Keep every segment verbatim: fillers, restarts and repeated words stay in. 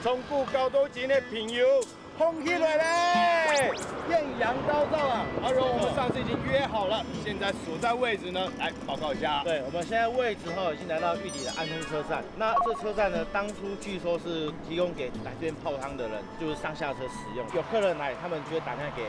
從古到今个朋友，紅起來咧！豔陽高照啊！阿榮，我們上次已經約好了，現在所在位置呢，來報告一下。對，我們現在位置哈，已經來到玉里的安通車站。那這車站呢，當初據說是提供給來這邊泡湯的人，就是上下車使用。有客人來，他們就會打電話給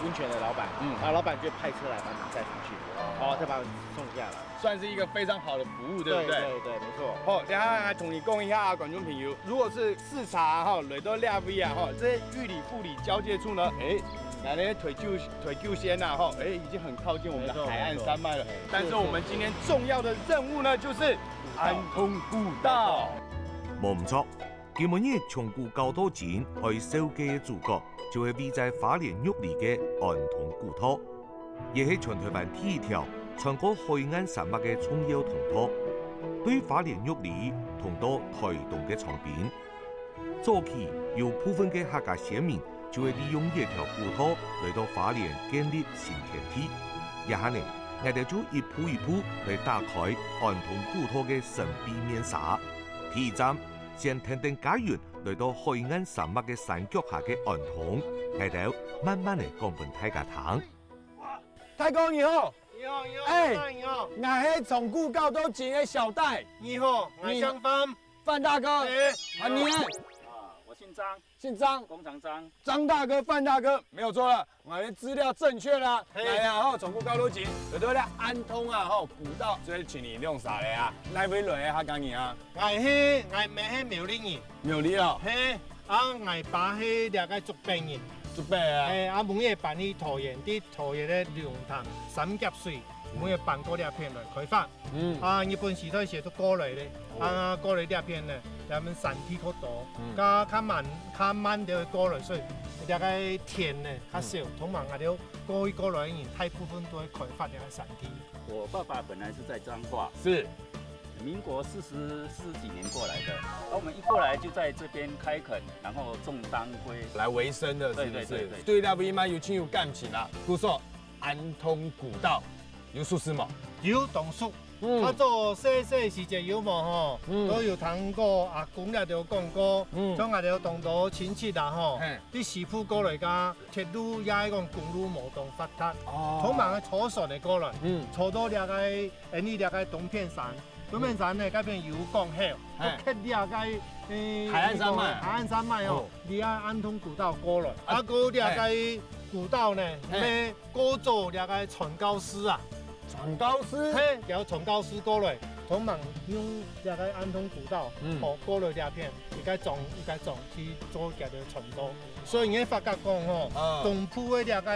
溫泉的老闆，嗯，然後老闆就派車來把你載上去，哦，再把你送下來。算是一個非常好的服務，對不對？對對對，沒錯。好，等下來同你講一下啊，觀眾朋友，如果是視察哈，來到這位啊哈，這玉里富里交界處呢，哎，來了退休退休先呐哈，哎，已經很靠近我們的海岸山脈了。沒錯，沒錯。但是我們今天重要的任務呢，就是安通古道。無毋著，今晡日從古到今愛紹介个主角，就係位在花蓮玉里个安通古道。 也係全台灣第一條穿過海岸山脈个重要通道，對花蓮玉里通到臺東个長濱。早期有部分个客家先民就係利用這條古道來到花蓮建立新天地。這下呢，𠊎兜就一步一步來打開安通古道个神祕面紗。第一站，先跈等佳雲來到海岸山脈个山腳下个安通，𠊎兜慢慢仔講分大家聽。 大哥你好。你好，你好，哎，你好。𠊎係從古到今个小戴。你好，𠊎姓范。范大哥。哎，啊，你呢？啊，我姓张。姓张。工长张。张大哥、范大哥，沒有錯了，𠊎个資料正確啦。嘿。來啊，吼，從古到今，有對了，安通啊，吼，古道，所以請你弄啥嘞啊？哪位來个客家人啊？ 𠊎係，𠊎姆係苗栗人。苗栗哦。係，啊，𠊎爸係這个竹北人。竹北啊。係，啊，尾仔搬去桃園，在桃園个龍潭、三峽水，尾仔搬過這片來開發。嗯。啊，日本時代時都過來咧，哦。啊，過來這片呢，這片山地較多，嗯。較，較慢，較慢就會過來，所以這个田呢，較少，嗯。通常𠊎兜過去過來个人，大部分都會開發這个山地。 我爸爸本來是在彰化，是。民国四十，四十幾年過來的，而我們一過來就在這邊開墾，然後種當歸。來維生的，是不是？對，對，對，對。對那邊嘛有親有感情啊。故所安通古道有熟識無？有當熟。嗯。較早細細時節有無吼？嗯。都有聽過阿公這兜講過，嗯。像𠊎兜當多親戚啊吼，嘿。在西部過來个 鐵路也係講公路無當發達，哦。通常係坐船个過來，嗯。坐到這个，𠊎俚這个東片山，東片山呢，該片有港口，嘿。過這个，誒，海岸山脈。海岸山脈哦，哦。這个安通古道過來，啊，啊，過這个古道呢，嘿。係過做這个傳教士啊。傳教士？嘿，叫傳教士過來，通常用這个安通古道，嗯。哦，過來這片，一个庄，一个庄去做佢个傳道。 所以你會發覺講吼，啊。東部个這个，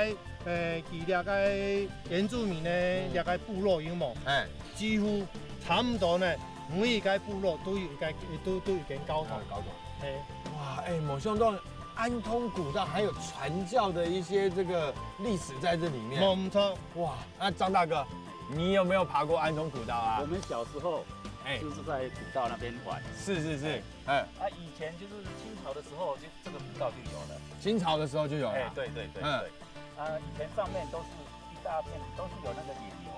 呃，佢這个原住民个，嗯。這个部落有無？哎。幾乎差不多呢，每一个部落都有一个，都，都有一間教堂。啊，教堂。嘿。哇，哎，無想到安通古道還有傳教的一些這個歷史在這裡面。無錯。哇，那張大哥，你有沒有爬過安通古道啊？我們小時候，哎。就是在古道那邊玩。是，是，是。 嗯。啊，以前就是清朝的時候，就這個古道就有了。清朝的時候就有了。哎，對，對，對，嗯。對。啊，以前上面都是一大片，都是有那個野牛，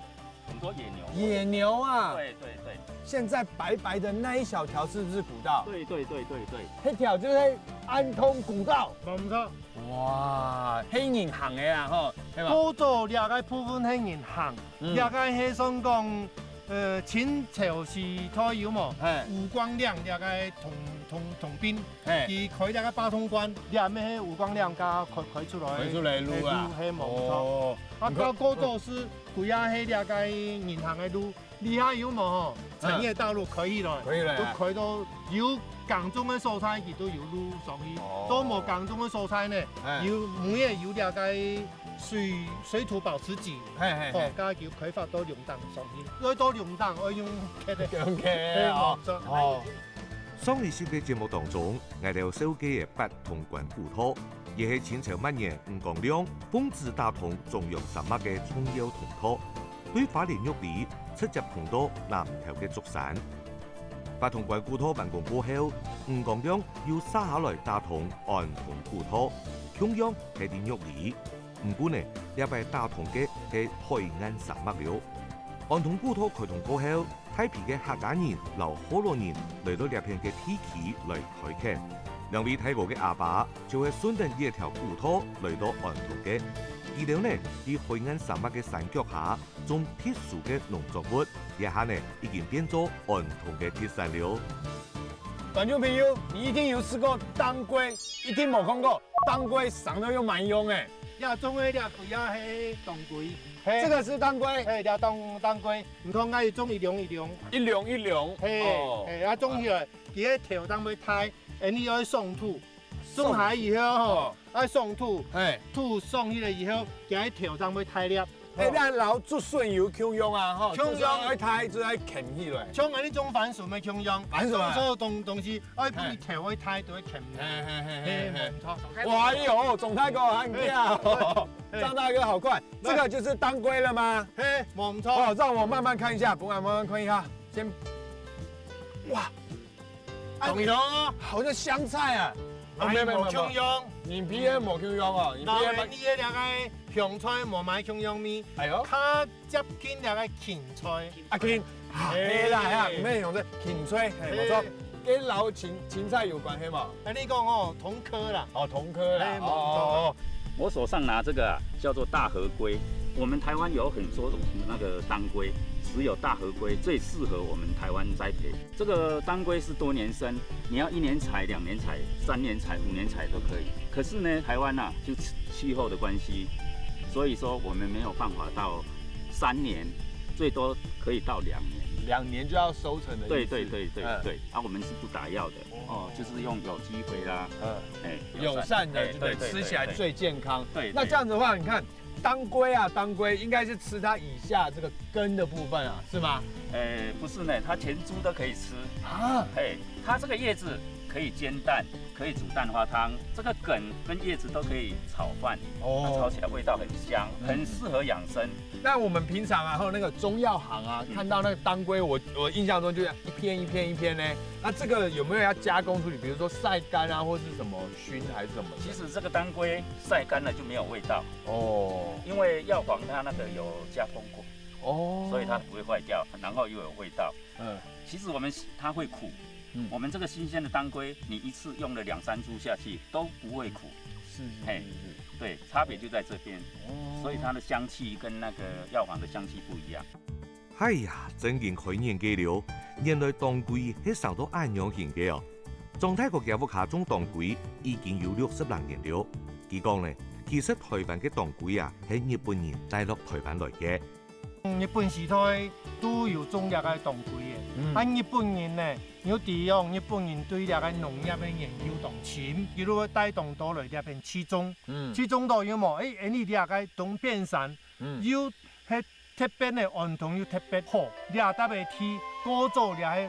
很多野牛。野牛啊？對，對，對。現在白白的那一小條是不是古道？對，對，對，對，對。那條就是安通古道。無錯。哇，黑人行的啊，吼，對吧？古道這个部分黑人行，嗯。這个係算講， 呃，清朝時代有無？嘿。吳光亮這个同，同，同兵，嘿。佢開這个八通關，這乜係吳光亮佢開，開出來，開出來个路啊。个路，嘿，無錯。哦。啊，你看，到過早時，佢也係這个銀行个路，這下有無吼？嗯。產業道路開起來，開起來啊。都開到有耕種个所在，佢都有路上去。哦。都無耕種个所在呢，嘿。有，每日有這个水，水土保持站。 嘿，嘿，嘿。哦，該就開發到龍潭上去，愛到龍潭愛用溪个。用溪个哦。嘿，無錯。哦。上一集个節目當中，𠊎兜紹介个八通關古道，也係清朝末年吳光亮奉旨打通中央山脈个重要通道，對花蓮玉里直接通到南投个竹山。八通關古道完工過後，吳光亮又續下來打通安通古道，共樣係在玉里。 毋過呢，這擺打通个係海岸山脈了。安通古道開通過後，大批个客家人摎福佬人來到這片个地區來開墾，兩位大哥个阿爸就係順等這條古道來到安東个。佢兜呢，在海岸山脈个山腳下種特殊个農作物，這下呢已經變做安東个特產了。觀眾朋友，你一定有食過當歸，一定無看過當歸生到有麼樣誒。這種个這个也係當歸，嘿，這個是當歸，嘿，這當當歸，你看，𠊎種一兩一兩，一兩一兩，嘿，哦，嘿，啊，種起來，佢个頭當會大，恁樣愛鬆土，種好以後吼，哦，愛鬆土，嘿，土鬆起來以後，佢个頭當會大粒。哎，哦，該摎竹筍有共樣啊，吼，共樣，竹筍愛大就愛崁起來。像𠊎等種番薯乜共樣，番薯啊，種所有東東西，愛分佢頭愛大就愛崁。嘿嘿嘿嘿嘿，嘿，無錯。哇喲，鍾大哥還厲害哦，嘿，張大哥好快，這個就是當歸了嗎？嘿，無錯。哦，讓我慢慢看一下，不然慢慢看一下，先，哇， 哎，同樣哦，好像香菜啊。哦，哎，沒有沒有沒有，無共樣。你別个無共樣哦，你別个，然後你个這個香菜無麼共樣味，哎喲，較接近這個芹菜。啊，芹，啊，嘿，嘿啦，嘿啦，毋係用這芹菜，嘿，無錯。嘿。跟老芹，芹菜有關係嘛？哎，你講哦，同科啦。哦，同科啦，嘿，無錯。哦，哦，哦。我手上拿這個啊，叫做大和龜。我們台灣有很多種那個當歸，只有大和龜最適合我們台灣栽培。 這個當歸是多年生，你要一年採、兩年採、三年採、五年採都可以。可是呢，台灣啊，就氣候的關係，所以說我們沒有辦法到三年，最多可以到兩年。兩年就要收成的意思。對對對對，嗯，對，啊，我們是不打藥的，哦，就是用有機肥啦，嗯，哎，友善的，哎，對，對，對，吃起來最健康。對，對。那這樣子的話，你看， 當歸啊，當歸應該是吃它以下這個根的部分啊，是嗎？欸，不是呢，它全株都可以吃。啊？嘿，它這個葉子可以煎蛋，可以煮蛋花湯，這個梗跟葉子都可以炒飯，哦，它炒起來味道很香，嗯，很適合養生。那我們平常啊，還有那個中藥行啊，嗯，看到那個當歸，我，我印象中就是一片一片一片呢。那這個有沒有要加工處理？比如說曬乾啊，或是什麼燻還是什麼的？其實這個當歸曬乾了就沒有味道。 哦。因為藥房它那個有加工過，哦，所以它不會壞掉，然後又有味道。嗯。其實我們，它會苦，嗯，我們這個新鮮的當歸，你一次用了兩三株下去都不會苦。是是是是。嘿，對，差別就在這邊，哦，所以它的香氣跟那個藥房的香氣不一樣。 哎呀，真經開眼界了，原來當歸係生到恁樣形个哦。張大哥厥屋下種當歸已經有六十零年了。佢講呢，其實臺灣个當歸啊，係日本人帶落臺灣來个。日本時代都有種這個當歸个，嗯，啊，日本人呢，有知用日本人對這個農業个研究當深，佢就會帶當多來這片試種。嗯，試種到有無？欸，恁呢這個東片山，嗯，有係 特別个安東又特別好，這搭个地過早這係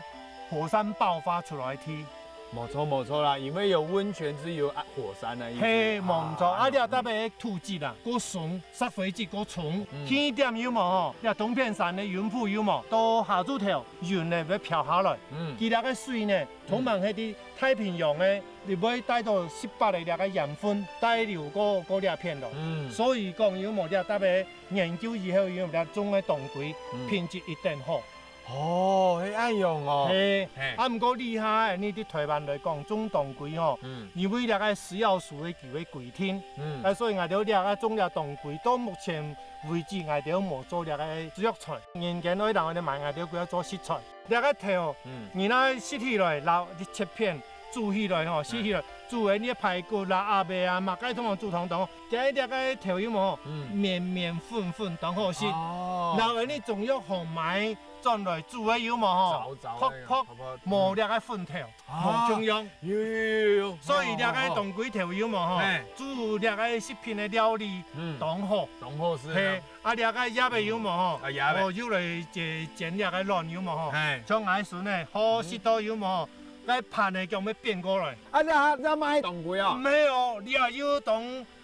火山爆發出來个地。無錯無錯啦，因為有溫泉就有啊火山个意思。嘿，無錯，啊，啊，這搭个土質啊，過鬆，石灰質過重，嗯，輕一點有無吼？這東片山个雲霧有無？到下晝頭，雲呢會飄下來，嗯，佢這個水呢，通常係在太平洋个，佢會帶到十八个這個鹽分，帶流過，過這片來。嗯，所以講有無這搭个 研究以後，用來種个當歸，嗯，品質一等好。哦，係恁樣哦。嘿，嘿，啊，毋過厲害，你對臺灣來講，種當歸吼，嗯，因為這個食藥署个佢个規定，嗯，啊，所以𠊎兜這個種這當歸，到目前為止，𠊎兜無做這個食藥材。人間愛人愛買，𠊎兜就愛做食材。這個頭，嗯，你拿食起來，然後你切片， 煮起來吼，食起來，煮个你个排骨啦、鴨肉啊，麼个通通煮通通。今日這個頭有無吼？嗯，綿綿粉粉，當好食。哦，然後你中藥行買轉來煮个有無吼？燥燥个，泡泡，泡泡，無這個粉頭，啊，無共樣。有有有有有。所以這個當歸頭有無吼？嘿，煮這個食品个料理，嗯，當好。當好食。嘿，啊，這個葉个有無吼？啊，葉个。哦，又來煎，煎這個卵有無吼？嘿，像𠊎孫呢，好食到有無吼？ 該盤个腳要變過來。啊，這，這麼當貴啊？毋係哦，你也有當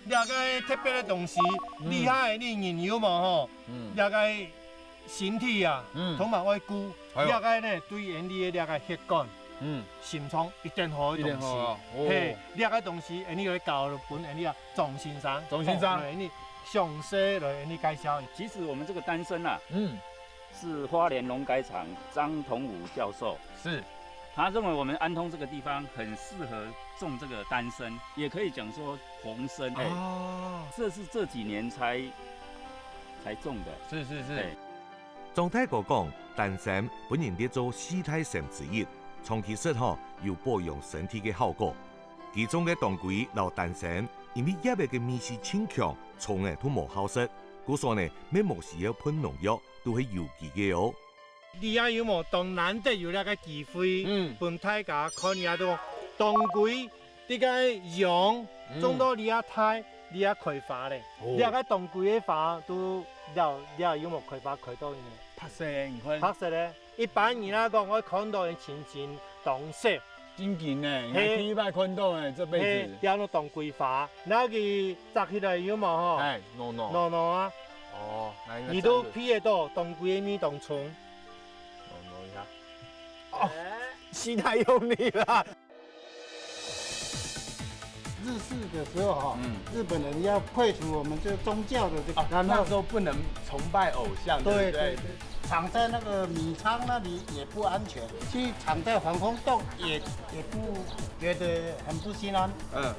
這個特別个東西，嗯，厲害个你人有無吼？嗯，這個身體啊，嗯，通常愛顧，哎喲，這個呢，對人你个這個血管，嗯，心臟一定好个東西。一定好啊，哦。嘿，這個東西，人你愛教分人你啊，鍾先生，鍾先生，講，人你詳細來人你介紹。其實我們這個丹參啊，嗯，是花蓮農改場張同武教授，是，他认为我们安通这个地方很适合种这个丹参，也可以讲说红参。哎，哦，这是这几年才才种的。是是是。哎，张大哥讲，丹参分人列做四大参之一，长期食吼有保养身体个效果。其中个当歸摎丹参，因为葉仔个味緒盡強，蟲仔都無好食，故所呢，乜無需要噴農藥，都係有機个哦。 這下有無當難得有這个機會，嗯，分大家看一下，都當歸這个秧，嗯，種到這下大，這下開花咧。哦，這个當歸个花都了，這下有無開花開到呢？白色个，你看。白色个，一般人來講，會看到个青青當色。真緊呢，你看，嘿，第一擺看到呢，這輩子。嘿，這下當歸花，該个摘起來有無吼？哎，糯糯。糯糯啊。哦，該應該你都鼻得到當歸个味當重。 哦，挪一下。哦，膝太用力了。日式的时候哈，嗯，日本人要废除我们这个宗教的这个，啊，那时候不能崇拜偶像，对不对？对对对，藏在那个米仓那里也不安全，去藏在防空洞也也不觉得很不心安。嗯，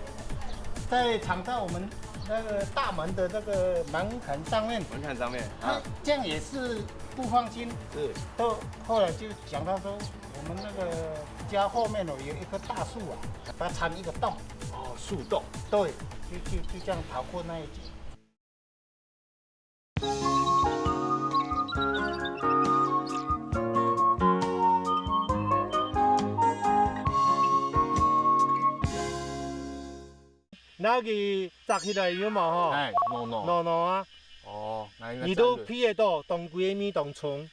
在藏在我们那个大门的那个门槛上面，门槛上面啊，这样也是不放心。是，到后来就 想到说，我们那个家后面哦，有一棵大树啊，把它穿一个洞。哦，树洞。对，就就就这样逃过那一劫。該个摘起来有無吼？哎，糯糯。糯糯啊。哦，該應該你都鼻得到當歸个味當重。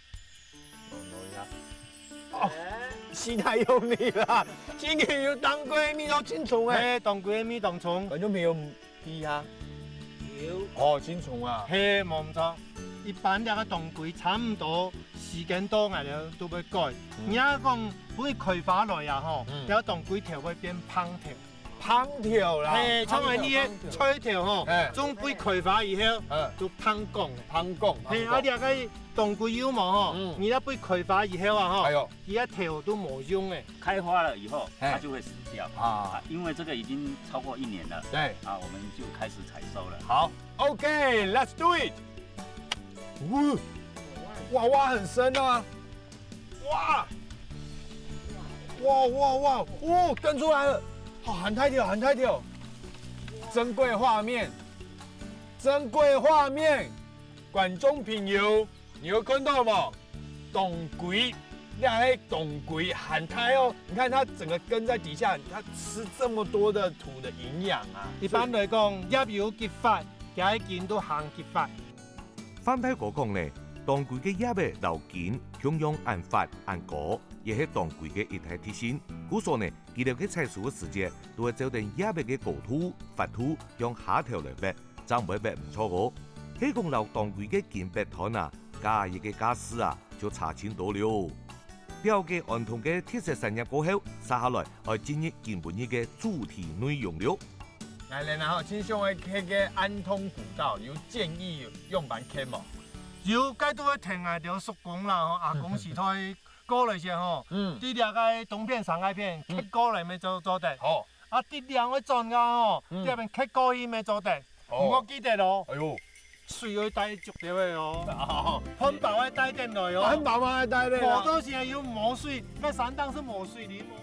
哦，膝太用力了，真个有當歸个味道盡重欸。嘿，當歸个味當重。觀眾朋友，鼻啊。有。哦，盡重啊。嘿，無毋著。一般這个當歸差毋多時間到，𠊎兜都會改。嗯。你若講分佢開花來啊吼，嗯，這个當歸頭會變胖頭。 胖頭啦，嘿，像𠊎俚个菜頭吼，嘿，總分開花以後，嗯，就胖光了。胖光，嘿，啊，胖光。這个當歸有無吼，嗯，你若分開花以後啊吼，哎喲，佢个頭都無用欸。開花了以後，嘿，它就會死掉。啊。啊，因為這個已經超過一年了，對。啊，我們就開始採收了。好，OK，let's do it。哇，哇，挖很深啊。 哇！哇哇哇！哦，跟出來了！好，還大條，還大條！珍貴畫面，珍貴畫面！觀眾朋友，你有看到無？當歸，這係當歸，還大哦！你看它整個根在底下，它吃這麼多的土的營養啊！一般來講，葉有激發，佢个根都行激發。 范大哥講呢，當歸个葉仔摎根共樣恁闊恁高，也係當歸个一大特性。故所呢，佢兜个採收个時節，都會照等葉仔个高度、闊度向下頭來挖，正毋會挖毋著哦。係講摎當歸个根拔斷啊，該一个價數啊，就差盡多了。了解安通个特色產業過後，續下來愛進入今晡日个主題內容了。 𠊎等啊吼，盡想愛去該安通古道，有建議仰般去無？有，該都會跈𠊎兜叔公啦吼，阿公時代過來先吼，嗯，對這个東片、山該片，嗯，蹶過來乜做做得。好。啊，對兩个轉个吼，嗯，對該片蹶過去乜做得。哦。毋過記得哦，哎喲，水愛帶足兜个哦，哦，漢堡愛帶等來哦，漢堡嘛愛帶等啊。無到時有無水，該山頂係無水哩無。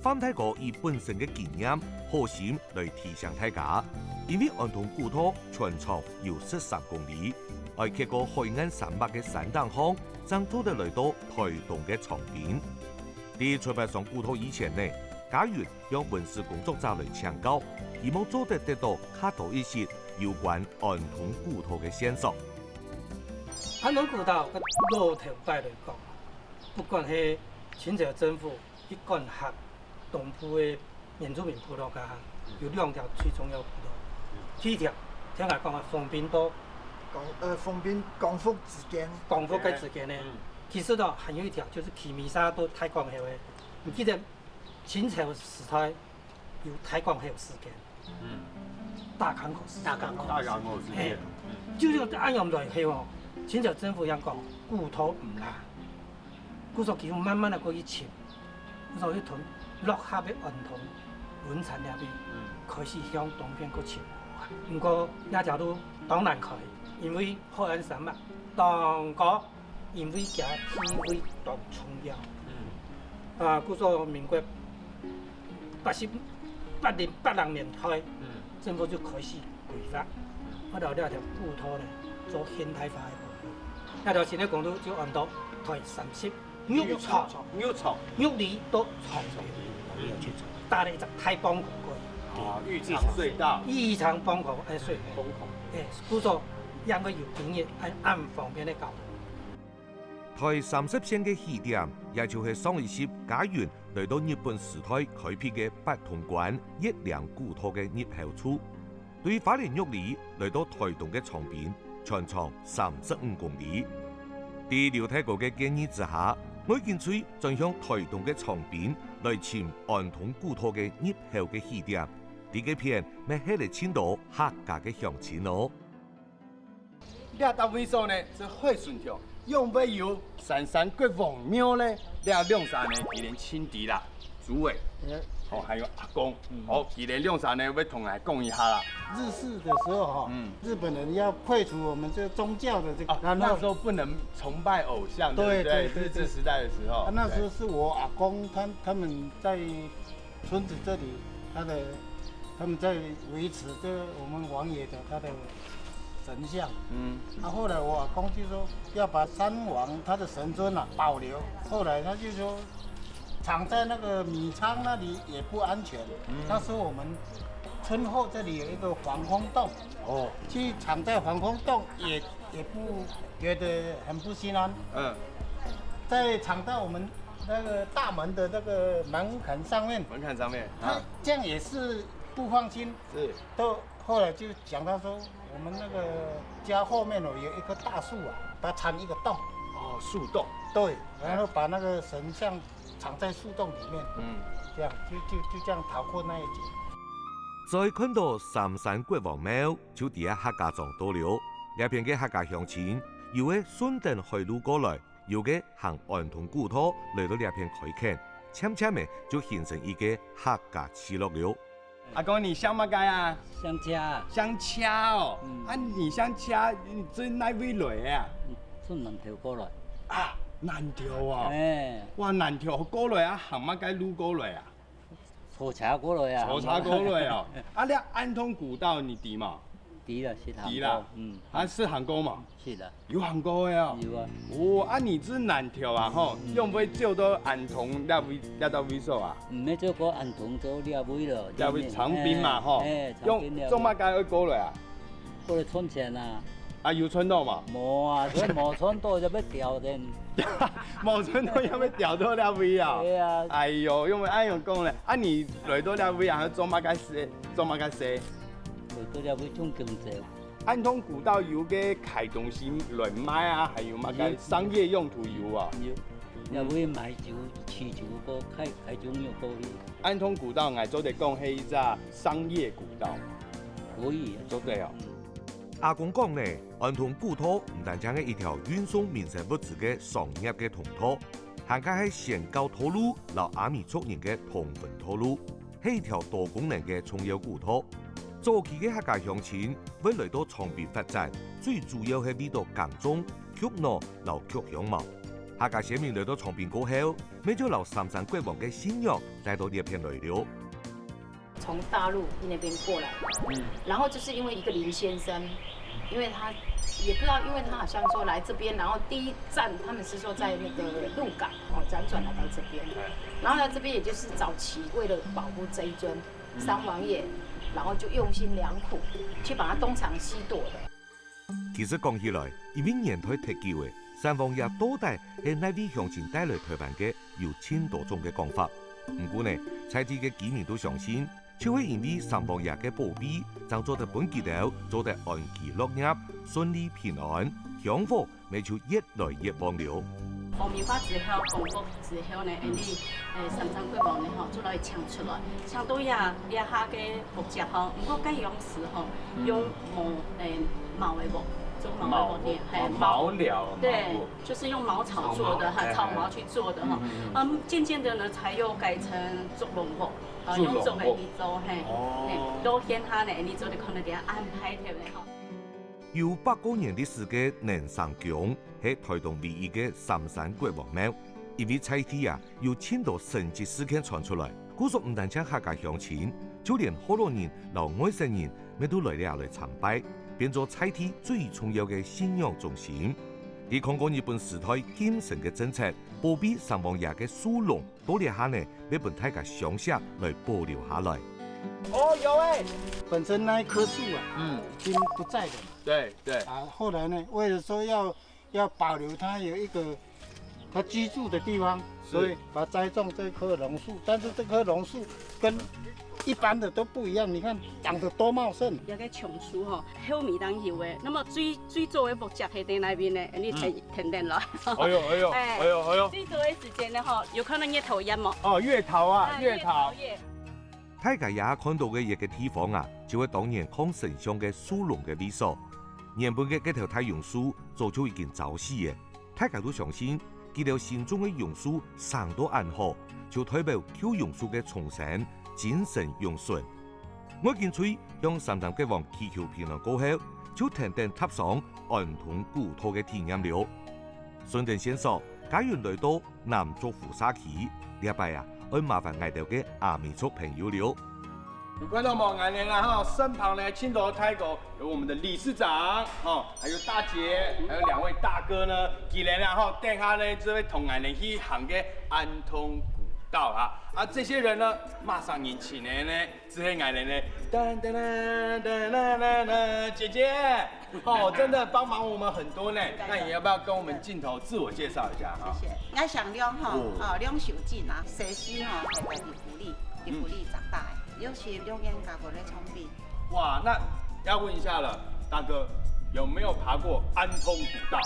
范大哥以本身个經驗、好心來提醒大家，因為安通古道全長有十三公里，愛蹶過海岸山脈个山頂項，正做得來到臺東个長濱。在出發上古道以前呢，嘉雲向文史工作者來請教，希望做得得到較多一息有關安通古道个線索。安通古道个老頭擺來講，不管係清朝政府 去管轄東部个原住民部落啊，有兩條最重要个古道。第一條，頭先講个豐濱道。廣，呃，豐濱廣福之間。廣福个之間呢，嗯。其實呢，還有一條就是旗眉沙到大港口个。你記得清朝時代有大港口事件？ 嗯。大港口事件。大港口。大港口事件。嘿，嗯。就是恁樣來後哦，清朝政府恁樣講，古道毋罅，故所佢就慢慢个過去尋，所以從落合个安通、崙田這位，嗯。開始向東片去尋路啊。毋過這條路當難開，因為海岸山脈當高，因為佢地位當重要。嗯。啊，故所民國八十、八零、八零年代，嗯。政府就開始規劃，嗯。愛摎這條古道呢做現代化个公路。這條新个公路就安到台三十 玉長，玉長，玉長，玉里到長平，打了一隻大磅空過去。哦，玉長隧道。玉長磅空，哎，隧道。磅空。哎，故所因為有經驗，哎，恁方便个交通。台三十線个起點，也就係上一集嘉雲來到日本時代開闢个八通關越嶺古道个入口處。 對花蓮玉里來到台東个長濱，全長三十五公里。在劉大哥个建議之下，愛緊隨轉向台東个長濱來尋安通古道个入口个起點。在該片乜歇了盡多客家个鄉親哦。這搭位所呢，係海脣頭。 仰會有三山國王廟呢？這兩儕呢，佢等盡知啦，主委，嗯。哦，還有阿公，嗯。哦，佢等兩儕呢，會同𠊎講一下啦。日治的時候哈，嗯。日本人要廢除我們這个宗教的這个，哦，然後那時候不能崇拜偶像，對不對？對，對，對，日治時代的時候，啊，那時候是我阿公他，他們在村子這裡，他的，他們在維持這个我們王爺的他的神像。嗯。啊，後來我阿公就說要把山王他的神尊啊保留，後來他就說藏在那個米倉那裡也不安全。嗯。那時候我們村後這裡有一個防空洞，哦。去藏在防空洞也，也不，覺得很不心安。嗯。再藏在我們那個大門的那個門檻上面，門檻上面，它，啊。這樣也是不放心。是。到後來就想到說，我們那個家後面哦，有一棵大樹啊，把它穿一個洞。哦，樹洞。對，然後把那個神像藏在樹洞裡面。嗯。這樣，就，就，就這樣逃過那一劫。再看到三山國王廟，就知客家庄到了。這片个客家鄉親，有个順等海路過來， 有个行安通古道來到這片開墾，漸漸仔就形成一個客家聚落了。阿公，你姓麼个啊？姓謝。姓謝哦。嗯。啊，你姓謝，你係哪位來个啊？嗯，從南投過來。啊，南投哦。哎。哇，南投過來啊，行麼个路過來啊？ 坐車過來啊。坐車過來哦。啊，這安通古道你知無？知啦，識行過。知啦。嗯。啊，識行過無？識啦。有行過个哦。有啊。哦，啊，你係南投啊，吼，嗯。仰會走到安通這位，這搭位所啊？毋係走過安通，走這位咯。這位長濱嘛，吼。哎，哎，長濱這位。用，做麼个愛過來啊？ 過來賺錢啊。啊，有賺到無？無啊，所以無賺到就愛調人。無賺到也愛調到這位啊？對啊。哎喲，因為恁樣講咧，啊，你來到這位啊，做麼个事？做麼个事？來到這位種經濟。安通古道有个開東西來賣啊，還有麼个商業用途有啊？有，這位賣酒、飼酒个，開，開酒肉个。安通古道，𠊎做得講係一隻商業古道。可以啊。做得哦。嗯。 阿公講呢，安通古道毋單淨係一條運送民生物資个商業个通道，還加係宣教道路摎阿美族人个通婚道路，係一條多功能个重要古道。早期个客家鄉親會來到長濱發展，最主要係為著耕種、畜老摎畜香茅。客家先民來到長濱過後，乜就摎三山國王个信仰帶到這片來了。 從大陸那邊過來，嗯。然後就是因為一個林先生，因為他也不知道，因為他好像說來這邊，然後第一站他們是說在那個鹿港，哦，輾轉來到這邊，然後來這邊也就是早期為了保護這一尊三王爺，然後就用心良苦去把它東藏西躲的。 其實講起來，因為年代忒久了，三王爺到底係哪位鄉親帶來臺灣个，有盡多種个講法。毋過呢，在地个居民都相信，就係因為三王爺个保庇，正做得分佢兜做得安居樂業、順利平安，香火乜就越來越旺了。皇民化之後，光復之後呢，恁呢，誒，三山國王呢，吼，就來請出來，請到這，這下个屋脊吼，毋過該央時吼，用 茅，誒，茅个屋，竹茅的木店，嘿，哦，茅寮，对，茅屋。就是用茅草做的，哈，哎，草茅去做的哈。嗯，嗯，嗯。嗯，渐渐的呢，才又改成竹笼屋，啊，竹笼屋。用竹来去做，嘿，哦。嘿，老乡下呢，你做得看得到，恁排头的哈。有百過年历史个南城宮，係台東唯一个三山國王廟，因為在地啊， 有盡多神蹟事件傳出來，故所毋單淨客家鄉親，就連學老人摎外省人乜都來這來參拜，變做在地最重要个信仰中心。佢看過日本時代禁神个政策，保庇城隍爺个樹籠，到這下呢，乜分大家相惜來保留下來。哦，有欸。本身那一棵树啊，嗯。已经不在了嘛。对，对。啊，后来呢，为了说要，要保留它有一个它居住的地方，是。所以把它栽种这棵榕树。但是这棵榕树跟一般的都不一样，你看长得多茂盛。有个榕树吼，后面当有个，那么最，最早个木材系在那边呢，你等，嗯。等等咯。哎呦，哎呦，哎。哎呦，哎呦。最早个时间呢吼，有看到月桃叶无？哦，月桃啊，哎，月桃。月桃叶。大家這下看到个這个地方啊，就係當年囥神像个樹籠个位所。原本个該頭大榕樹早就已經燥死了。 大家都相信，佢兜新種个榕樹生到恁好，就代表舊榕樹个重生，精神永存。外景隊向三山國王祈求平安過後，就跈等踏上安通古道个體驗了。順等線索，嘉雲來到南竹湖社區，這擺啊，愛麻煩𠊎兜个阿美族朋友了。 有看到無？𠊎等啊，吼，身旁呢，盡多大哥，有我們的理事長，吼，還有大姐，還有兩位大哥呢。佢等啊，吼，等下呢，就會同𠊎等去行个安通古道啊。啊，這些人呢，麼儕人請的呢？只係𠊎等呢，噔噔噔噔噔噔噔，姐姐， 哦，真的幫忙我們很多呢。那你要不要跟我們鏡頭自我介紹一下哈？謝謝。𠊎姓梁吼，哦。哦，梁秀珍啊，細時吼，係在福里，在福里長大的，尤其兩年加過來長輩。哇，那要問一下了，大哥，有沒有爬過安通古道？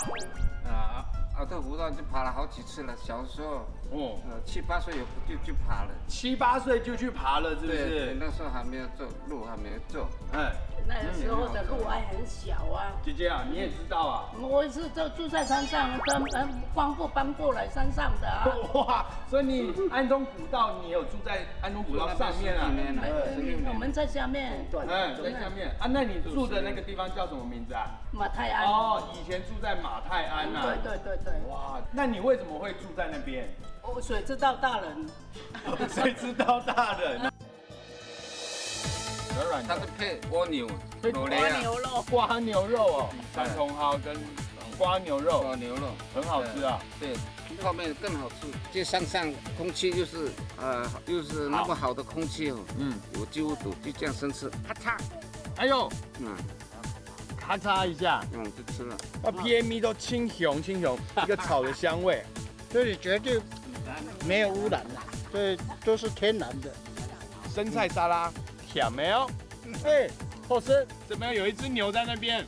啊，安通古道就爬了好幾次了。小时候，哦。呃，七八岁有，就，就爬了。七八岁就去爬了，是不是？对，对，那时候还没有做，路还没有做。哎。那个时候的路还很小啊。姐姐啊，你也知道啊。我是住，住在山上，刚，呃，刚不搬过来山上的啊。哇，所以你安通古道，你有住在安通古道上面啊？住那边十几年了，哎，十几年。我们在下面。哎，在下面啊。那你住的那个地方叫什么名字啊？马太鞍。哦，以前住在马太鞍啊。对，对，对，对。哇，那你为什么会住在那边？哦，水之道大人。水之道大人啊。软软的。它是配蜗牛，配蜗牛肉。蜗牛肉。蜗牛肉哦，哎。山茼蒿跟蜗牛肉。蜗牛肉。很好吃啊。对，对，泡面更好吃。这山上空气又是，呃，又是那么好的空气哦。好。嗯。我几乎都就这样生吃，咔嚓。哎呦。嗯。 咔嚓一下。嗯，就吃了。那P M味道清雄清雄，一个草的香味。这里绝对没有污染啦，这都是天然的。生菜沙拉，甜的哦。哎，好吃。怎么样？有一只牛在那边。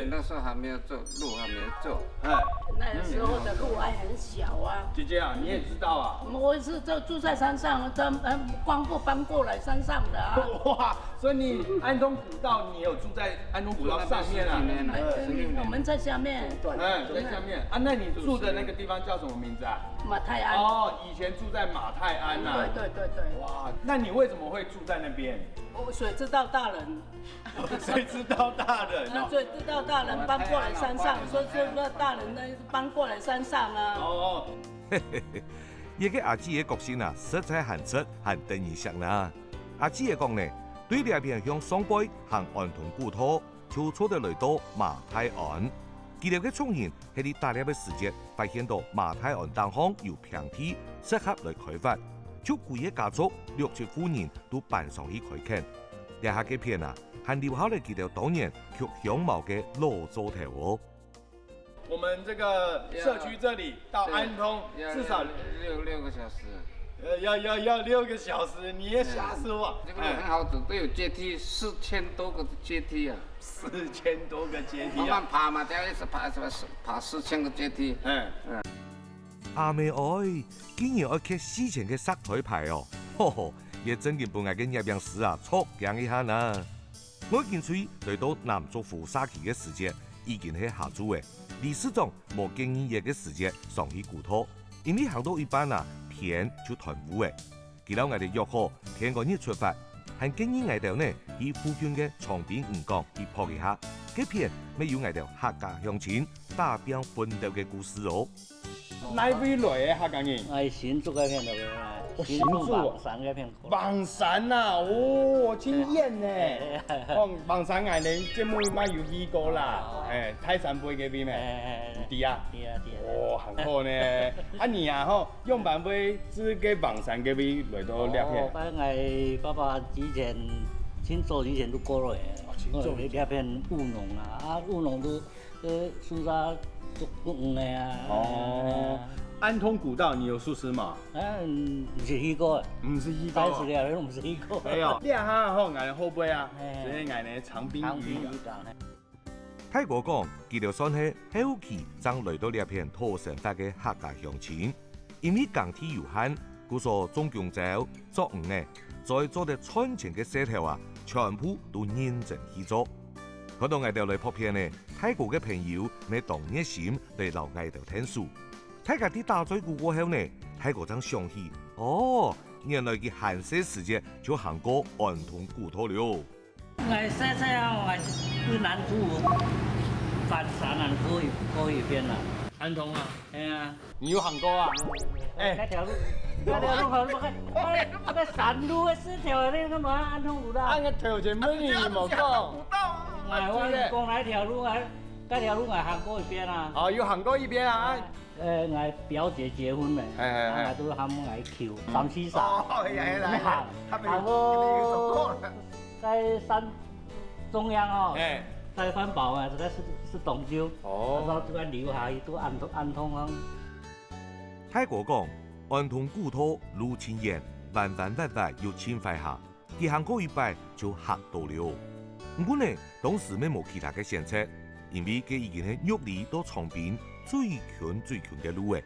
那时候还没有做，路还没有做。哎。那个时候的路还很小啊。姐姐啊，你也知道啊。我是住，住在山上，这，呃，刚不搬过来山上的啊。哇，所以你安通古道，你有住在安通古道上面啊？住那边十几年了。哎，十几年。我们在下面。哎，在下面啊。那你住的那个地方叫什么名字啊？马太鞍。哦，以前住在马太鞍啊。对，对，对，对。哇，那你为什么会住在那边？哦，水之道大人。 谁知道大人哦？那谁知道大人搬过来山上，说，说那大人呢，搬过来山上啊。哦。这个阿姊个个性啊，实在還直，還得人惜啦。阿姊个講呢，對這片向上背行安通古道，就做得來到馬太鞍。佢兜个族人 係在打獵个時節發現到馬太鞍頂項有平地，適合來開發，就歸个家族六七戶人都搬上去開墾。這下該片啊，還留下來佢兜當年畜香茅个老灶頭哦。我們這個社區這裡到安通，要，要，至少要六，六個小時。呃，要要要六个小时，你也吓死我！这个路很好走，都有阶梯，四千多个阶梯啊。四千多个阶梯啊！慢慢爬嘛，这样一直爬，什么爬四千个阶梯。嗯。阿姆哀，竟然愛蹶四千个石台牌哦！吼吼，也真經分𠊎个攝影師啊，著驚一下呢。 外景隊來到南竹湖社區个時節，已經係下晝了。理事長無建議熱个時節上去古道，因為行到一半啊，天就斷烏了。佢摎𠊎兜約好，天光日出發，還建議𠊎兜呢去附近个長濱漁港去仆一下，該片乜有𠊎兜客家鄉親打拚奮鬥个故事哦。 哪位來个客家人？哎，新竹該片个，哦新竹哦新竹橫山該片過來。橫山呐，哦，真遠呢。哎哦，橫山𠊎呢節目嘛有去過啦，哎，大山背該位咩？哎，你知啊？對啊對啊。哦，很好呢。啊你啊吼，樣般會自个橫山該位來到這片？哦，𠊎爸爸之前，盡早以前都過來，哦盡早以前過來這片務農啊，啊務農都，呃，順續做工个啊。哦，安通古道你有熟識嗎？嗯，毋識去過，毋識去過。三十年都毋識去過。哎喲，這下吼，𠊎後背啊，哎所以𠊎呢長濱長濱漁港。漁港。大哥講，佢兜算係後期正來到這片討生活个客家鄉親，因為耕地有限，故所種弓蕉、作魚仔，做做得賺錢个事頭啊，全部都認真去做。看到𠊎兜來拍片呢，大哥个朋友乜當熱心來摎𠊎兜𢯭手。大家在打嘴鼓過後呢，大哥正想起，哦，原來佢還細時節就行過安通古道了。 𠊎細細啊，𠊎對南竹湖翻山啊，過一過一遍啦。安通啊，係啊，你有行過啊？哎，該條路，該條路好，該該山路个四條，你幹嘛安通古道？啊，𠊎頭前問你，你無講。哎，我講該條路啊，該條路𠊎行過一遍啊。哦，有行過一遍啊？呃，𠊎表姐結婚了，哎哎哎啊，都喊𠊎去三四十。哦，原來行，他們行有你們有走過到了。在山中央哦，哎，在飯包啊，這個是是東洲，哦然後這個留下去都安通安通啊。大哥講，安通古道路盡遠，彎彎斡斡又盡壞行，佢行過一擺就嚇到了。毋過呢，當時乜無其他个選擇，因為該已經係玉里到長濱最近最近个路了。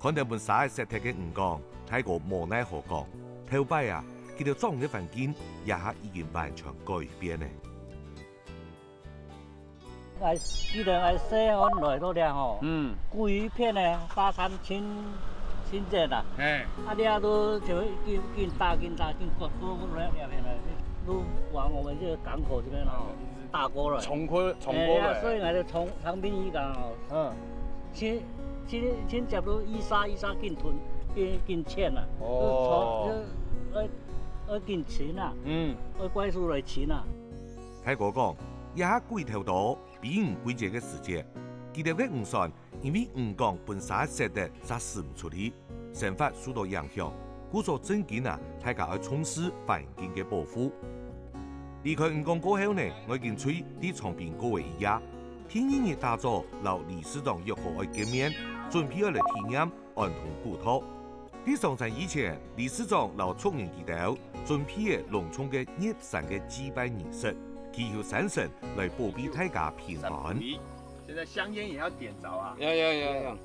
看等分沙仔塞忒个漁港，大哥無奈何講，頭擺啊，佢兜長个環境，這下已經完全改變了。 𠊎記得𠊎細漢來到這吼，嗯，歸片个沙灘盡盡熱啊，哎，啊這都就緊緊打緊打緊過過過來這片來，都往我們這個港口這邊哦打過來。重過重哎呀，過了。所以𠊎就從長濱漁港哦，嗯，盡盡盡接到一沙一沙緊吞緊緊淺啊，哦就從就愛愛緊尋啊，嗯，愛快速來尋啊。 大哥講，這下歸頭到比魚季節个時節，佢兜个漁船因為漁港分沙塞得煞駛毋出去，生活受到影響，故所正經啊，大家愛重視環境个保護。離開漁港過後呢，𠊎跟隨在長濱過了一夜，第二日打早摎理事長約好愛見面，準備愛來體驗 安通古道。在上山以前，理事長摎族人佢兜準備了隆重个入山个祭拜儀式，祈求山神來保庇大家平安。現在香煙也要點著啊。要要要要，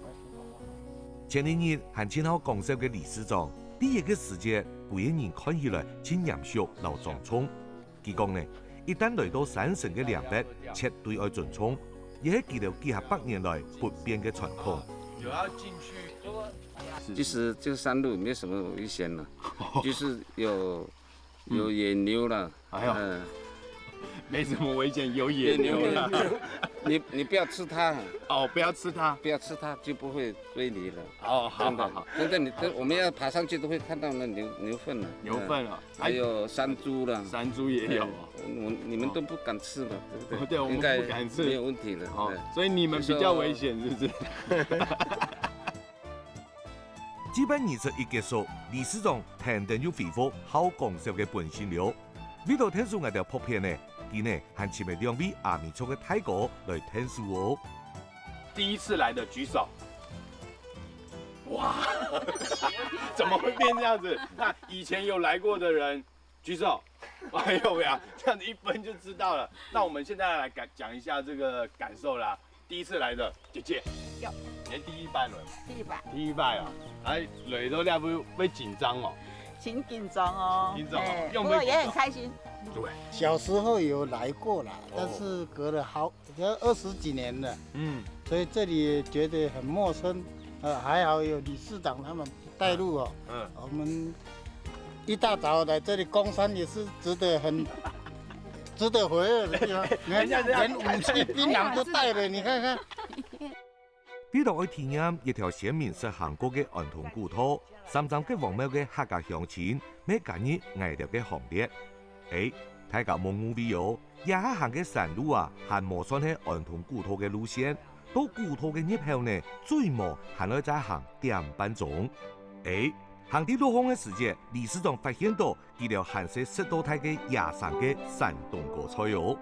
前一日還盡好講笑个理事長，在這个時節，歸个人看起來盡嚴肅摎莊重。佢講呢，一旦來到山神个靈物，絕對愛尊重，也係記錄幾下百年來不變个傳統。有要進去，其實這山路沒什麼危險了，就是有有野牛了，哎呦嗯，沒什麼危險，有野牛了。你你不要吃它，哦，不要吃它。不要吃它就不會追你了。哦，好真的好好。，真的，你我們要爬上去都會看到那牛牛糞了，牛糞啊，還有山豬了，山豬也有哦。我你們都不敢吃了，對不對？對，我們應該不敢吃沒有問題了。哦對，所以你們比較危險，是不是？祭拜儀式一結束，理事長跈等又恢復好講笑个本性了。為著𢯭手𠊎兜拍片呢，佢呢還尋了兩位阿美族个大哥來𢯭手哦。第一次來的舉手。哇，怎么会变这样子？那以前有来过的人举手。哎呦喂啊，这样子一分就知道了。那我们现在来感讲一下这个感受啦。第一次来的姐姐，有你是第一擺來嗎？第一擺，第一擺啊，哎，來到這會會緊張哦。真緊張哦。緊張哦哎用不过也很没开心。對，小时候有来过啦，哦但是隔了好，这二十几年了，嗯，所以这里觉得很陌生。呃，还好有理事长他们带路哦。嗯，我们一大早来这里工商也是值得很值得回味的地方。你看，等一下等一下连武器槟榔都带了，你看看。你都愛體驗一條先民食行過个安東古道，三站个荒謬个客家鄉親，乜加入𠊎兜个行列。誒，大家莫誤會哦，這下行个山路啊，還無算係安東古道个路線，到古道个入口呢，最無還愛再行點半鐘。誒，行到路項个時節，理事長發現到 佢兜還係食到大个野生个山東果菜哦。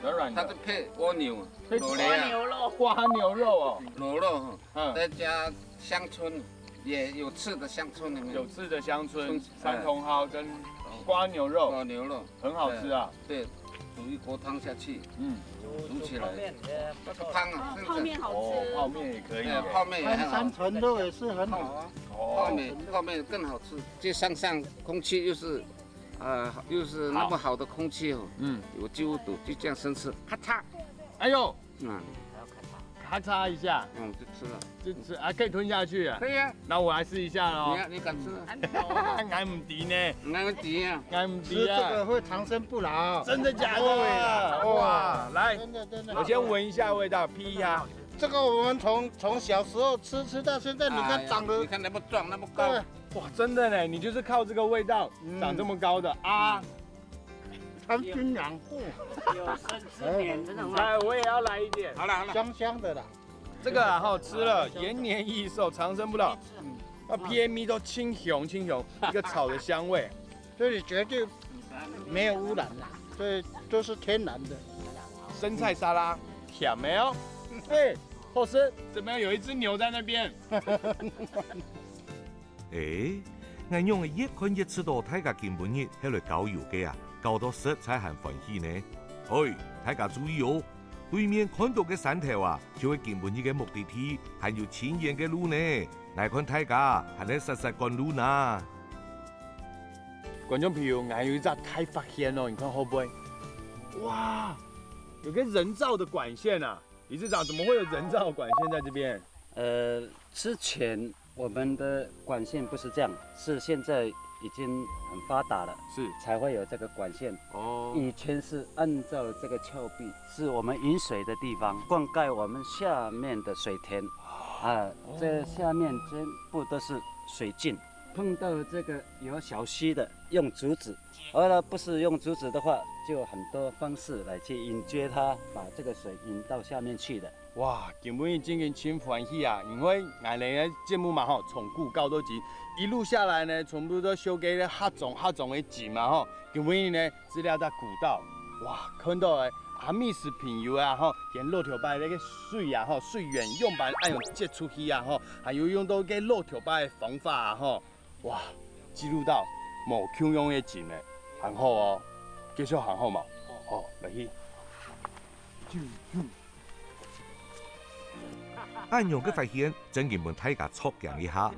軟軟的，它是配蜗牛、配螺螺啊、瓜牛肉哦，螺肉，嗯，再加香椿，也有刺的香椿，有没有？有刺的香椿嗯、山茼蒿跟瓜牛肉，哦，牛肉，很好吃啊。对，煮一锅汤下去，嗯，煮起来，面，呃，那个汤啊，哦，泡面好哦，吃。泡面也可以对，哦。泡面也很好山。山茼肉也是很好啊。哦泡面，泡面更好吃。这山上空气又是，呃，又是那么好的空气哦，嗯，我几乎都就这样生吃，咔嚓，哎呦，嗯，咔嚓一下，嗯，就吃了。就吃啊，可以吞下去啊。可以啊，那我来试一下喽你。啊，你敢吃啊？俺毋知呢，没问题啊。俺毋吃知啊。这个会长生不老。真的假的？哇，来，真的真的。我先闻一下味道，P一啊。这个我们从从小时候吃吃到现在，你看长得哎呀你看那么壮，那么高对，哇，真的呢，你就是靠这个味道嗯长这么高的啊。它是军粮。有生之年真的很好。来，我也要来一点。好了好了，香香的啦。这个啊哈，吃了延年益寿，长生不老。那 P M E 都清雄清雄，一个草的香味。这里绝对没有污染啦，所以都是天然的。生菜沙拉，甜的哦。哎，后生，怎么样？有一只牛在那边。誒，𠊎仰會越看越知道大家今晡日係來郊遊个啊，搞到實在還歡喜呢。嘿，大家注意哦，對面看到个山頭啊，就係今晡日个目的地，還有盡遠个路呢。𠊎看大家還係煞煞趕路哪。觀眾朋友，𠊎有一隻大發現哦，你看會不會？哇，有个人造的管线啊！理事長，怎么会有人造的管线在这边？呃，之前我们的管线不是这样，是现在已经很发达了，是才会有这个管线。哦，以前是按照这个峭壁，是我们引水的地方，灌溉我们下面的水田。啊，这下面全部都是水浸，碰到这个有小溪的，用竹子，而不是用竹子的话，就有很多方式来去引接它，把这个水引到下面去的。哇，今晡日真个真歡喜啊！因為𠊎兜个節目嘛吼，從古到到今，一路下來呢，全部都紹介个客庄客庄个景嘛吼。今晡日呢， 資料在古道，哇，看到个阿美族朋友啊吼，用駱駝耙个水啊吼，水源樣般恁樣接出去啊吼，還有用到个駱駝耙个方法啊吼，哇，記錄到無共樣个景呢，還好哦，繼續還好嘛，好，來去。恁樣个發現，正經分大家著驚一下。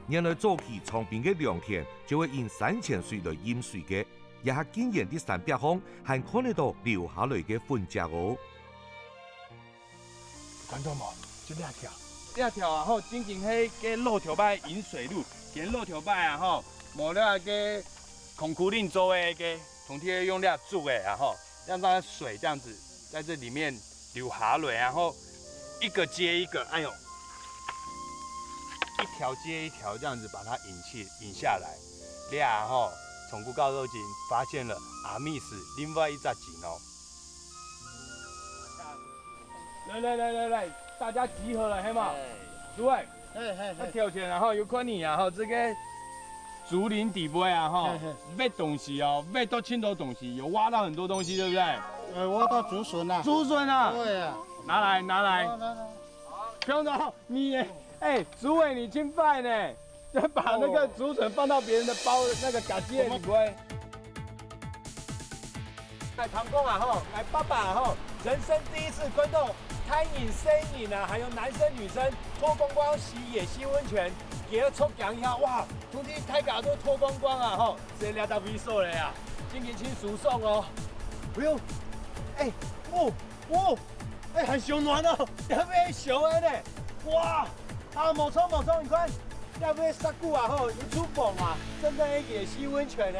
原來早期長濱个良田就係用山泉水來引水个，這下竟然在山壁項還看得到流下來个痕跡哦。看到無？就這條，這條啊吼，正經係个駱駝耙引水路，个駱駝耙啊吼，無了个孔苦令做个个，同天用這竹个啊吼，讓它水這樣子在這裡面流下來，然後一個接一個，哎呦，一條接一條這樣子把它引起引下來。這啊吼，從古到今發現了阿美族另外一隻景哦。來來來來來，大家集合了，係無？諸位，嘿嘿嘿，那跳起來，然後有看你啊，吼，這個竹林底部啊，吼嘿嘿，挖東西哦，挖到盡多東西，有挖到很多東西，對不對？呃，挖到竹筍啊。竹筍啊，對啊。拿來拿來，來來來。不用找你耶，哎，竹偉，你真壞呢，就把那個竹筍放到別人的包，那個家己个裡背。哎，同工啊吼，哎，爸爸啊吼，人生第一次看到大人細人啊，還有男生女生脫光光洗野溪溫泉，佢个著驚一下，哇，通知大家都脫光光啊吼，所以這搭位所咧啊，真經真舒爽哦。哎喲，哎，哦，哦，哎，還燒暖哦，這位燒个呢，哇！ 啊，無錯無錯，你看，這位石鼓啊吼，有廚房啊，真正个野溪溫泉呢。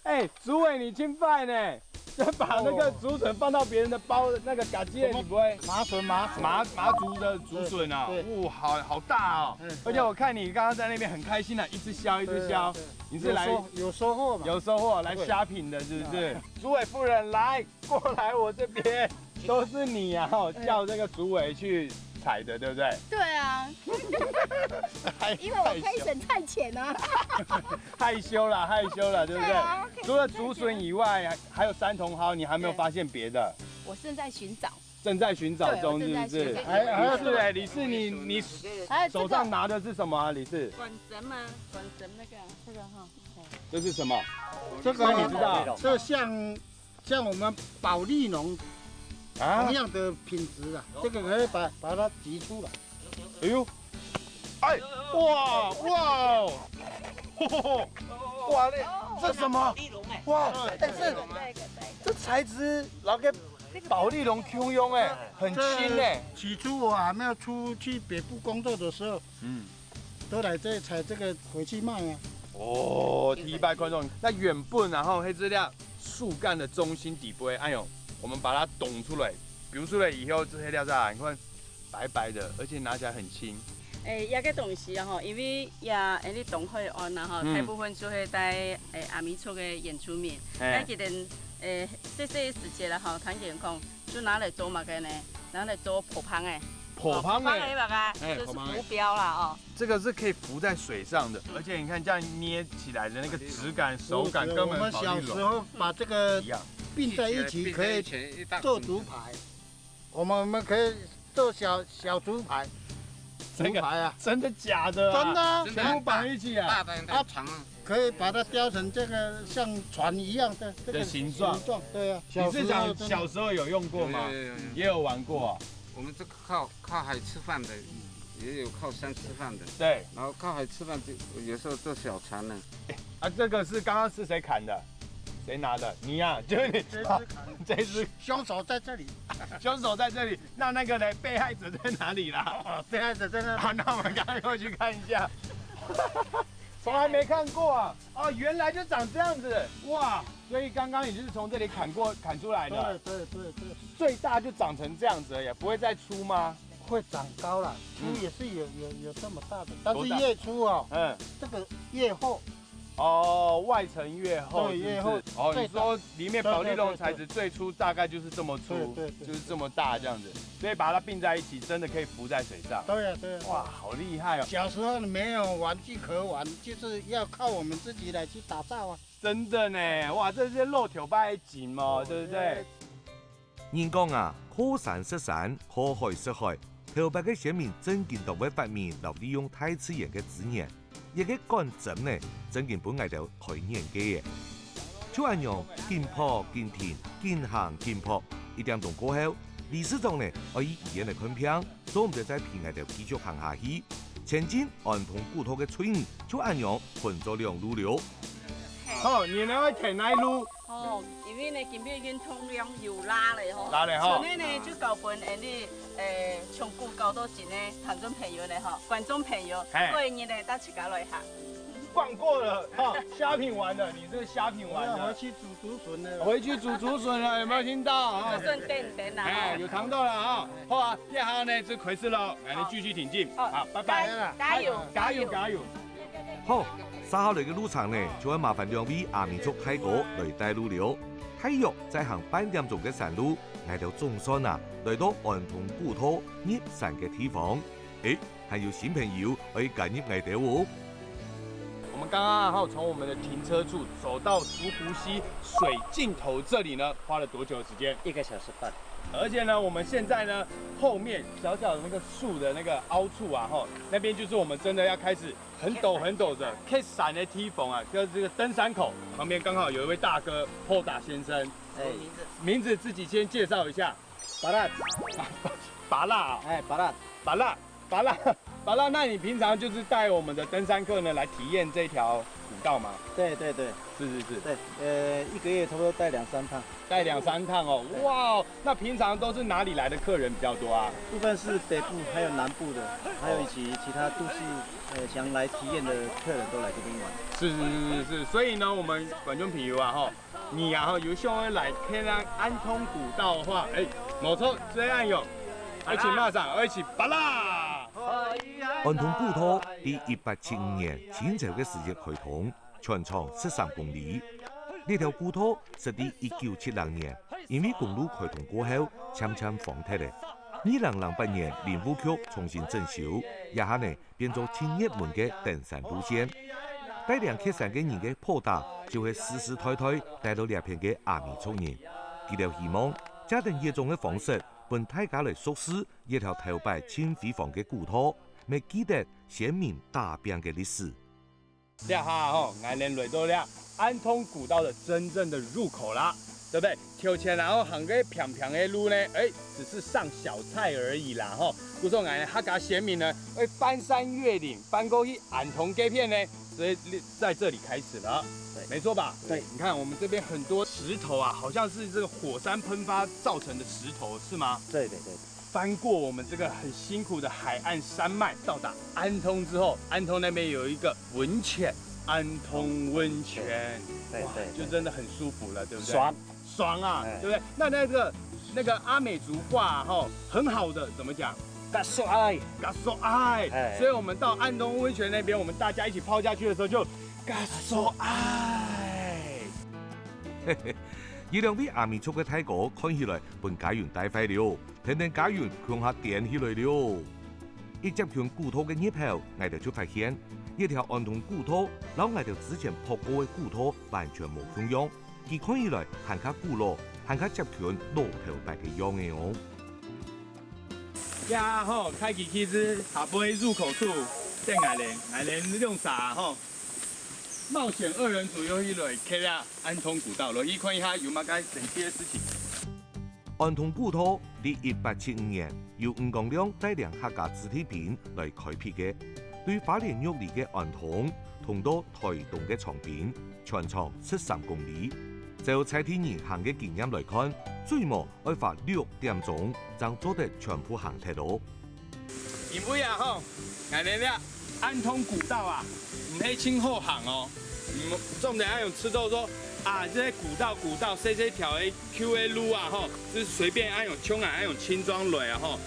哎，竹偉，你真壞呢，就把那個竹筍放到別人的包，那個家己个裡背。麻筍，麻筍。麻，麻竹的竹筍啊，對，對。哇，好，好大哦。嗯。而且我看你剛剛在那邊很開心啊，一直削，一直削。對，對。你是來有收，有收穫嘛？有收穫，來shopping的，是不是？對。竹偉夫人，來，過來我這邊，都是你啊，吼，嗯。叫這個竹偉去採的，對不對？對啊。害，因為我虧損太淺啊。害羞。害羞啦，害羞啦，對不對？對啊，虧損太淺。除了竹筍以外，還，還有山茼蒿，你還沒有發現別的？對。我正在尋找。 正在尋找中，對，我正在尋找。是不是？還，還有這個，李四，欸，李四，你，你，欸，這個，手上拿的是什麼啊，李四？管針嗎？管針那個啊。這個哈。這是什麼？這個，那你知道？這像，像我們保麗龍，啊？同樣的品質啊，這個可以把，把它擠出來。哎呦，哎，哇，哇哦，哇，那，這什麼？哇，哎，這，這材質，然後跟 保麗龍共樣欸，很輕欸。這起初我還沒有出去北部工作的時候，嗯。都來這裡採這個回去賣啊。哦，第一擺看到，該原本然後彼隻樹幹的中心底部，哎喲，我們把它動出來，比如出來以後，這些料在，你看，白白的，而且拿起來很輕。欸，這個東西啊，吼，因為這，欸，你東海岸啊，吼，嗯。大部分就係在，欸，阿美族个原住民，嘿。該佢等，欸，細細个時節啦，吼，聽佢等講， 就拿來做麼个呢？拿來做浮棒欸。浮棒欸。哦，浮棒係麼个？欸，就是浮標啦，哦。這個是可以浮在水上的，嗯。而且你看這樣捏起來的那個質感、手感，根本保麗龍一樣。我們小時候把這個併在一起，可以做竹排。我們，我們可以做小，小竹排。真的，竹排啊。真的假的啊？真的啊。全部綁一起啊？大的很長啊。 可以把它雕成這個像船一樣的這個形狀。形狀，對啊。你是講小時候有用過嗎？有，有，有，有。也有玩過啊？我們這個靠，靠海吃飯的，也有靠山吃飯的。對。然後靠海吃飯就有時候做小船呢。欸，啊，這個是剛剛是誰砍的？誰拿的？你呀，就是你。這隻砍的。這隻。兇手在這裡。兇手在這裡，那那個呢？被害者在哪裡啦？哦，被害者在那。好，那我們趕快過去看一下。 從來沒看過啊！哦，原來就長這樣子，哇！所以剛剛你就是從這裡砍過，砍出來的。對，對，對，對。最大就長成這樣子而已，不會再粗嗎？會長高了，粗也是有，嗯。有，有這麼大的，但是越粗哦，多大？嗯。這個越厚。哦，外層越厚，對，是不是？越厚。哦，最大。你說裡面保麗龍材質最粗大概就是這麼粗，對，對，對，對。就是這麼大這樣子，所以把它併在一起，真的可以浮在水上。對啊，對啊。哇，好厲害哦！小時候沒有玩具可玩， 就是要靠我們自己來去打造啊。真的呢，哇，這是鱸鰍拜金哦，哦，對不對？對。人講啊，靠山食山，靠海食海。頭擺个先民正經當會發明摎利用大自然个資源，這個管針呢，正經分𠊎兜開眼界耶。就恁樣，緊拍緊停，緊行緊拍，一點鐘過後，理事長呢，愛去醫院來看病， 做毋得再陪𠊎兜繼續行下去。前進安通古道个隊伍就恁樣分做兩路了。好，你兩位跈哪路？哦，因為呢，今晡日運動量有罅咧吼。罅咧吼。所以呢，就交分𠊎兜，誒，從古到今个聽眾朋友呢吼，觀眾朋友，嘿。過一日呢，大自家來行。逛過了，哈，shopping完了，你這shopping完了。我要回去煮竹筍了。回去煮竹筍了，有沒有聽到啊？竹筍等等啊。哎，有聽到了啊。好啊， 這下呢，就開始囉，𠊎兜繼續挺進。好，好，拜拜。加油，加油，加油，加油。好，接下來个路程呢，就愛麻煩兩位阿美族大哥來帶路了。大約再行半點鐘个山路，𠊎兜總算啊，來到安通古道入山个地方。誒，還有新朋友愛加入𠊎兜哦。我們刚刚哈，从我们的停车处走到竹湖溪水尽头这里呢，花了多久的时间？一个小时半。而且呢，我们现在呢，后面小小的那个树的那个凹处啊，哈，那边就是我们真的要开始很陡很陡的，可以闪的梯缝啊，就是这个登山口旁边刚好有一位大哥，Poda 先生，哎，名字自己先介绍一下。Parat，巴拉啊，哎，Parat，巴拉，巴拉，巴拉。那你平常就是带我们的登山客呢来体验这条古道吗？对对对，是是是，对，呃，一个月差不多带两三趟。带两三趟哦，哇，那平常都是哪里来的客人比较多啊？部分是北部，还有南部的，还有以及其他都市，呃，想来体验的客人都来这边玩。是是是是是，所以呢，我们观众朋友啊，哈，你啊，哈，有想要来看啊安通古道的话，哎，没错，最暗有，而且马上，而且巴拉。安通古道在一八七五年清朝个时节开通，全长十三公里。这条古道是在一九七六年，因为公路开通过后，漸渐荒废了。二零零八年林务局重新整修，这下呢变做最热门个登山路线。带领客山个人个Poda，就系世世代代带到这片个阿美族人。佢兜希望借等这种个方式，分大家来熟识这条头摆尽辉煌个古道，乜记得先民打拚个历史。 这下吼，𠊎等来到了安通古道的真正的入口啦，对不对？头前然后行个平平个路呢，哎，只是上小菜而已啦吼。故所𠊎等客家先民呢，会翻山越岭，翻过去安通这片呢，所以在这里开始了，对，没错吧？对，你看我们这边很多石头啊，好像是这个火山喷发造成的石头，是吗？对对对。 翻过我们这个很辛苦的海岸山脉，到达安通之后，安通那边有一个温泉，安通温泉，对，哇，对，就真的很舒服了，对不对？爽，爽啊，哎，对不对？那那个那个阿美族话哈，很好的怎么讲？Kasoay，kasoay。哎，所以我们到安通温泉那边，我们大家一起泡下去的时候就 kasoay。一两位阿美族个大哥看起来分家人带坏了，天天家人共下点起来了。一接近古道个入口，𠊎兜就发现，这条安通古道，摎𠊎兜之前跑过个古道完全无共样。佢看起来还较古老，还较接近老头摆个样仔哦。呀吼，开启其实下背入口处，等𠊎等，𠊎等用啥吼？冒险二人组又一来开啊，安通古道，落去看一下有么个神奇的事情。 安通古道在一八七五年由吴光亮带领客家子弟兵来开辟个，对花莲玉里个安通，通到台东个長濱，全长十三公里。照在地人行个经验来看，最慢爱花六点钟，正做得全部行忒哦。 因為啊吼，𠊎等這安通古道啊，毋係盡好行哦。嗯，重點愛有知道說啊，這些古道古道細細條个舊个路啊吼，就是隨便愛用衝啊，愛用輕裝來啊吼。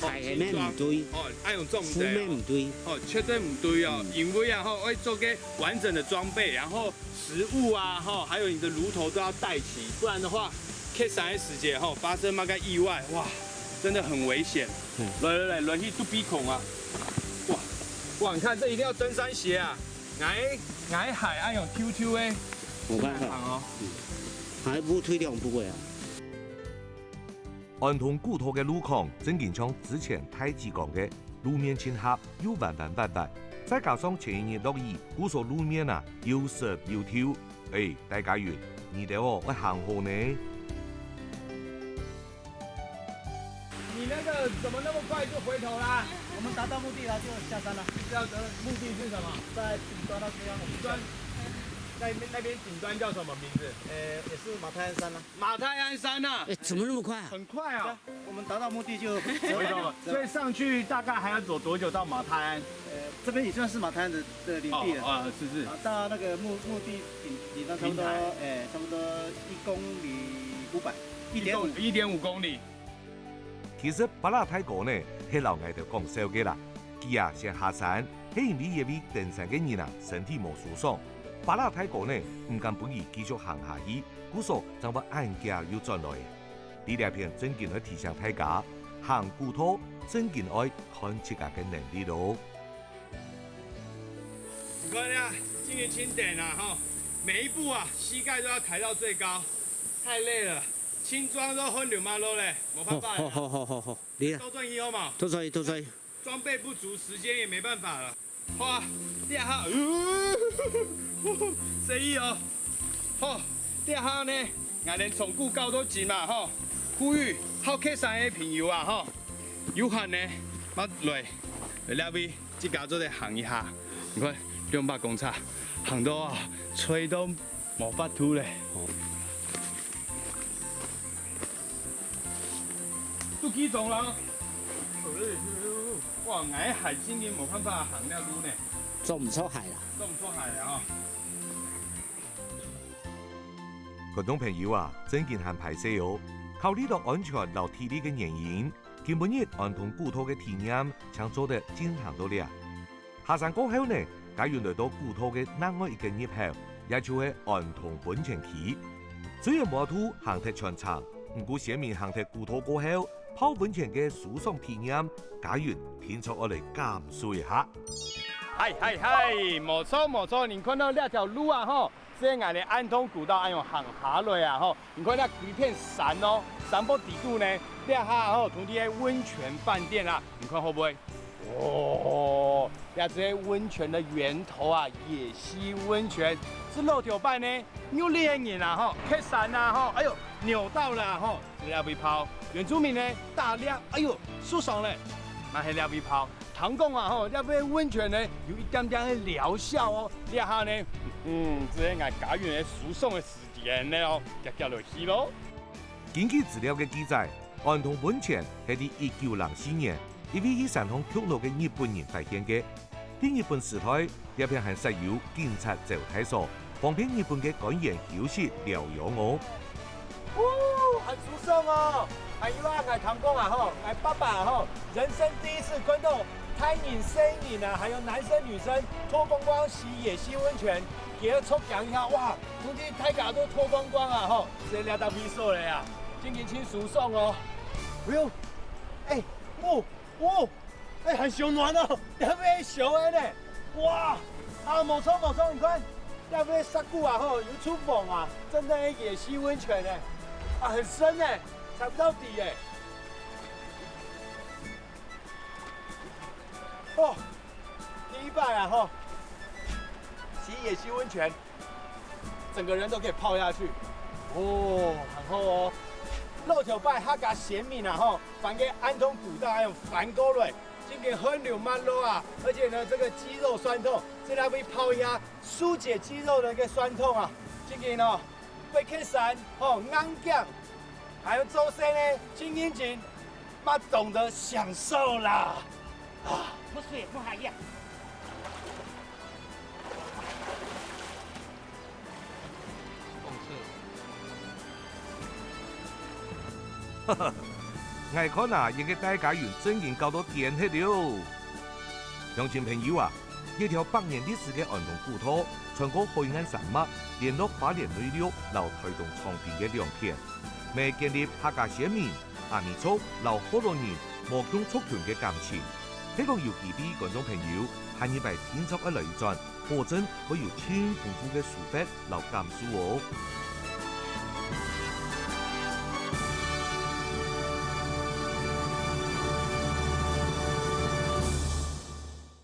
哦，輕裝，係毋對，哦，愛用重的哦，負面毋對，哦，絕對毋對哦。嗯，因為啊吼，愛做個完整的裝備，然後 食物啊，吼，還有你的爐頭都要帶齊，不然的話，開山的時節吼，發生那個意外，哇，真的很危險。嗯，來來來，來去肚鼻孔啊！哇哇，你看這一定要登山鞋啊！𠊎𠊎還愛用QQ欸，無辦法，行哦。嗯，還不推兩步啊。 安通古道个路況正經像之前大姊講个，路面盡狹又彎彎斡斡，再加上前一日落雨，故所路面啊又濕又透。哎，大家人，你兜哦愛行好呢。你那個怎麼那麼快就回頭啦？我們達到目的了，就下山了。是要得目的是什麼？在頂端那邊，頂端，在那那邊頂端叫什麼名字？呃，也是馬太鞍山啊。 馬太鞍山啊，哎，怎麼那麼快啊？很快哦。我們達到目的就回頭了，所以上去大概還要走多久到馬太鞍？呃，這邊也算是馬太鞍的的領地了。哦，啊，是是。啊，到那個目目的頂頂端差不多，平台。哎，差不多一公里五百，一點五。一點五公里。其實巴拉大哥呢，係摎𠊎兜講笑个啦。佢啊先下山，係因為這位登山个人啊身體無舒爽，巴拉大哥呢毋敢分佢繼續行下去， 故所正會恁遽又轉來。在這片正經愛提醒大家，行古道正經愛看自家个能力哦。看呀，今年輕點啊，吼，每一步啊，膝蓋都要抬到最高，太累了，輕裝都昏流馬落咧，沒辦法了。好，好，好，好，好，你啊，倒轉去好無？倒轉去，倒轉去。裝備不足，時間也沒辦法了。好啊，這下，呃，細義哦，好，這下呢，𠊎等從古到到今嘛，吼，呼籲好客山个朋友啊，吼，有閒呢，乜來，來這位。 自家做得行一下。你看，兩百公尺，行到啊，吹到無法度咧。哦。肚飢中了。哇，𠊎還真个無辦法行這路呢。做毋出海啦。做毋出海啊，吼。觀眾朋友啊，正經還歹勢哦。考慮到安全摎體力个原因， 今晡日安通古道个體驗正做得進行到這。下山過後呢，嘉雲來到古道个另外一個入口，也就係安通溫泉區。雖然無法度行忒全程，毋過先民行忒古道過後，泡溫泉个舒爽體驗，嘉雲定著愛來感受一下。嗨嗨嗨，無錯無錯，你看到這條路啊吼， 這𠊎等安通古道恁樣行下來啊吼，你看這幾片山哦，山坡底肚呢，這下吼，通知係溫泉飯店啊，你看好毋好？哦，這係溫泉个源頭啊，野溪溫泉，係老頭擺呢，有力个人啊吼，蹶山啊吼，哎喲，扭到了吼，在這位泡。原住民呢，打獵，哎喲，受傷了，嘛係這位泡。 聽講啊吼，這位溫泉呢，有一點點个療效哦。這下呢，嗯，這係𠊎嘉雲个舒爽个時間了哦，遽遽來去咯。根據資料个記載，安通溫泉係在一九零四年，一位去山項築路个日本人發現个。在日本時代，這片還設有警察招待所， 方便日本个官員休息療養哦。哦，很舒爽哦！還有啊，𠊎聽講啊吼，𠊎爸爸啊吼，人生第一次看到大人細人啊，還有男生女生脫光光洗野溪溫泉，佢著驚一下，哇，估計大家都脫光光啊吼，所以這搭位所咧啊，真經真舒爽哦。哎喲，哎，哦，哦， 哎，還燒暖哦，這位燒个呢。哇，啊，無錯無錯，你看，這位石骨啊吼，有出黃啊，真的野溪溫泉呢，啊，很深呢，踩不到底耶。哦，第一擺啊吼，洗野溪溫泉。 整個人都可以泡下去。哦，很好哦。老頭擺客家先民啊吼，翻个安通古道還有翻過來，真个汗流脈落啊，而且呢，這個肌肉痠痛，在該位泡一下，紓解肌肉的一個痠痛啊，真个哦，會蹶山吼，硬頸，還有做生意，真認真，嘛懂得享受啦。啊。喝水，喝下去啊。 哈哈，𠊎看啊，這個大家有真經搞到癲忒了。鄉親朋友啊，這條百年歷史个安通古道，穿過海岸山脈，連絡花蓮內陸摎臺東長濱个兩片，乜建立客家先民、阿美族摎福佬人無共族群个感情。係講有機會，觀眾朋友，下二擺定著愛來一轉，保證會有盡豐富个收穫摎感受哦。